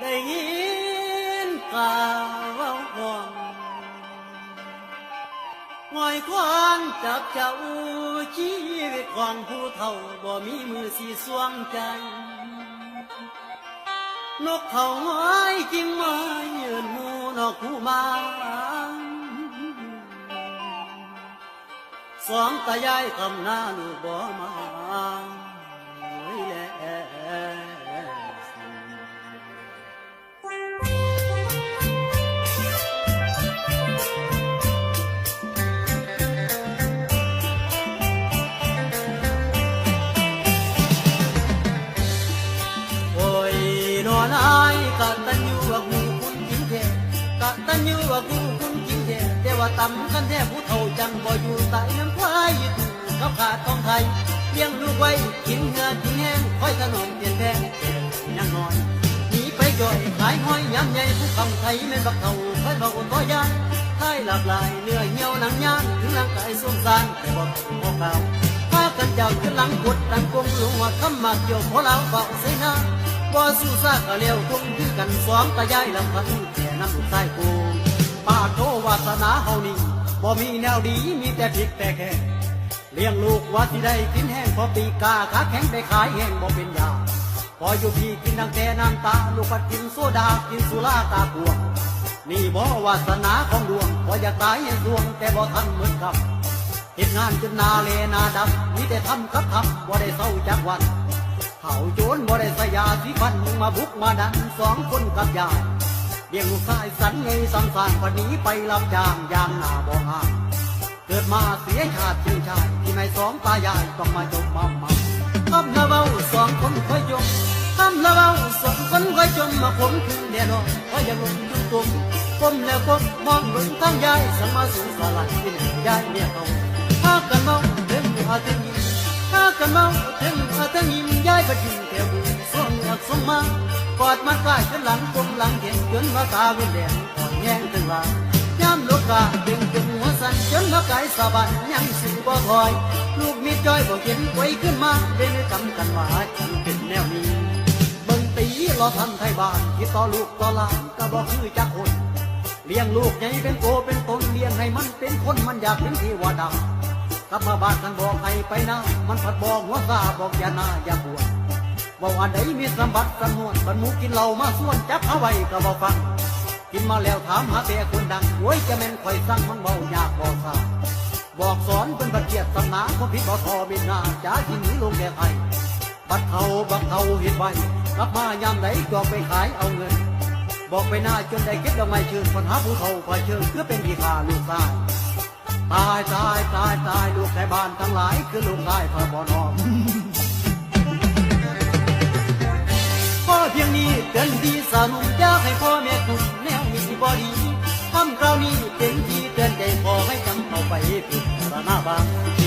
ໄດ້ຍິນກ່າວເວົ້າຂອງ ງອຍຄວານຈັບເຈົ້າ ຊີວິດຂອງຜູ້ເຖົ້າບໍ່ມີມື້ຊິສວງໃຈ. ນົກເຂົາງອຍຈິງມາຍເອີ້ນໝູ່ນອກຄູມາ ສອງຕາຍາຍຄຳນາລູກບໍ່ມາ ໂອ້ຍແລ. ໂອ້ຍ ນ້ອງນາຍ ກະຕັນຍູບັກໝູ່ຄຸນຈິງແທ້ ກະຕັນຍູບັກໝູ່ຄຸນຈິງແທ້ ແຕ່ວ່າຕຳຄັນແທ້ ຜູ້ເຖົ້າຈັ່ງບໍ່ຢູ່ ຕາຍນຳຄວາຍ ກັບຂາດຂອງໄທ ລ້ຽງລູກໄວ້ ກິນເຫື່ອກິນແຮງ ຄອຍຖະໜອມປ່ຽນແປງ ຍັງນ້ອຍ ໜີໄປຈ່ອຍ ຂາຍຫອຍຍາມໃຫຍ່ ຜູ້ຄຳໄທແມ່ນບັກເຖົ້າ ຄອຍເວົ້າຕໍ່ຍາຍ ທ້າຍຫຼາກຫຼາຍ ເນື້ອຫ່ຽວໜັງຍານ ເຖິງຮ່າງກາຍໂຊມຊານ ແຕ່ບໍ່ເວົ້າກ່າວ ພາກັນຈາກຄືນຫຼັງກົດດັງກົງ ລົງຮອດຄຳໝາກກ່ຽວ ພໍລາວເວົ້າໃສ່ນາ ບໍ່ສູ້ຊາກະແລ້ວຄົງຄືກັນ ສອງຕາຍາຍລຳພັນ ແຕ່ນຳລູກຊາຍໂກ ປາໂທ ວາສະໜາເຮົານີ້ ບໍ່ມີແນວດີ ມີແຕ່ພິກແຕ່ແຄງ ລ້ຽງລູກວ່າຊິໄດ້ກິນແຮງ ພໍປີກາຂາແຂງໄດ້ຂາຍແຮງບໍ່ເປັນຢາ ພໍຢູ່ພີ້ກິນຕັ້ງແຕ່ນ້ຳຕາ ລູກພັດກິນໂຊດາ ກິນສຸລາຕາກວງ ນີ້ບໍ່ວາສະໜາຂອງດວງ ພໍຢາກຕາຍໃຫ້ສວງ ແຕ່ບໍ່ທັນໝົດກຳ ເຮັດງານຈົນໜ້າແຫຼໜ້າດຳ ມີແຕ່ທຳກັບທຳ ບໍ່ໄດ້ເຊົາຈັກວັນ ເຖົ້າໂຈນບໍ່ໄດ້ໃສ່ຢາສີຟັນ ຍັງມາບຸກມາດັນ ສອງຄົນກັບຍາຍ ລ້ຽງລູກຊາຍສັນໃຫຍ່ສັນສ້າງ ພັດໜີໄປຮັບຈ້າງ ຢ່າງໜ້າບໍ່ງາມ ເກີດມາເສຍຊາດເຊື້ອຊາຍ ທີ່ໃນສອງຕາຍາຍຕ້ອງມາຈົມມາໝັກ ຄຳລະເວົ້າສອງຄົນຄ່ອຍຈົມ ຄຳລະເວົ້າສອງຄົນຄ່ອຍຈົມ ມາຄົມຄືນແດ່ນອນ ຂ້ອຍຢາກລົງຈຸ່ມ ກົ້ມແລ້ວກົ້ມມອງເບິ່ງທາງຍາຍ ສັງມາສູງສາລາຍ ທີ່ແມ່ຍາຍເມຍເຖົ້າ ພາກັນເວົ້າເຖິງເຫື່ອເຖິງຍິ້ມ ພາກັນເວົ້າເຖິງເຫື່ອເຖິງຍິ້ມ ຍາຍພັດຍິ້ມແຖວບຸ້ງ ສ່ວງອອກສົ່ງມາ ກອດມາກ້າຍຈົນຫຼັງກົມຫຼັງແຂງ ຈົນວ່າຕາເວັນແດງ ອ່ອນແຮງເຖິງວ່າ ຍາມຫຼົກກາເລັ່ງຈົນຫົວສັ່ນ ຈົນວ່າກາຍສາບານ ຍັງສູ້ບໍ່ຖອຍ ລູກມິດຈ້ອຍບໍ່ເຫັນ ໄວຂຶ້ນມາເວນກຳກັນວ່າ ຈັ່ງເປັນແນວນີ້ ເບິ່ງຕີລາວທັນໄທບ້ານ ທີ່ຕໍ່ລູກຕໍ່ຫຼານ ກໍບໍ່ຄືຈັກຄົນ ລ້ຽງລູກໃຫຍ່ເປັນໂຕເປັນຕົນ ລ້ຽງໃຫ້ມັນເປັນຄົນ ມັນຢາກເປັນເທວະດາ ກັບມາບ້ານຄັນບອກໃຫ້ໄປນາ ມັນພັດບອກຫົວຊາ ບອກຢ່າໜ້າຢ່າບວນ ເວົ້າອັນໃດມີສຳບັດສຳນວນ ບັດໝູ່ກິນເຫຼົ້າມາຊວນ ຈັບເອົາໄວ້ກໍບໍ່ຟັງ ກິນມາແລ້ວຖາມຫາແຕ່ຄົນດັງ ໂອ້ຍ ຈະແມ່ນຂ້ອຍສັ່ງ ມັນເວົ້າຍາກບໍ່ຊາ ບອກສອນເພິ່ນບັດກຽດສັກໜາ ຄວາມຜິດບໍ່ທໍ່ເມັດງາ ຈາກິນໜີລົງແກ່ໄພ ບັດເຖົ້າບັກເຖົ້າເຮັດໄວ້ ກັບມາຍາມໃດຈອກໄປຂາຍເອົາເງິນ ບອກໄປໜ້າຈົນໄດ້ເກັບດອກໄມ້ເຊີນ ບັດຫາຜູ້ເຖົ້າພາເຊີນ ຄືເປັນຂີ້ຂ້າລູກຊາຍ ຕາຍ ຕາຍ ຕາຍ ຕາຍ ລູກໄທບ້ານທັງຫຼາຍ ຄືລູກຊາຍຂ້ອຍບໍ່ນອມ ພໍພຽງນີ້ເຕືອນດີສາວໜຸ່ມ ຢ່າໃຫ້ພໍ່ແມ່ຂຸດ ແນວນີ້ບໍ່ດີ ຄຳກ່າວນີ້ເປັນທີ່ເຕືອນໃຈ ຂໍໃຫ້ຈຳເອົາໄປພິຈາລະນາບ້າງ ເທ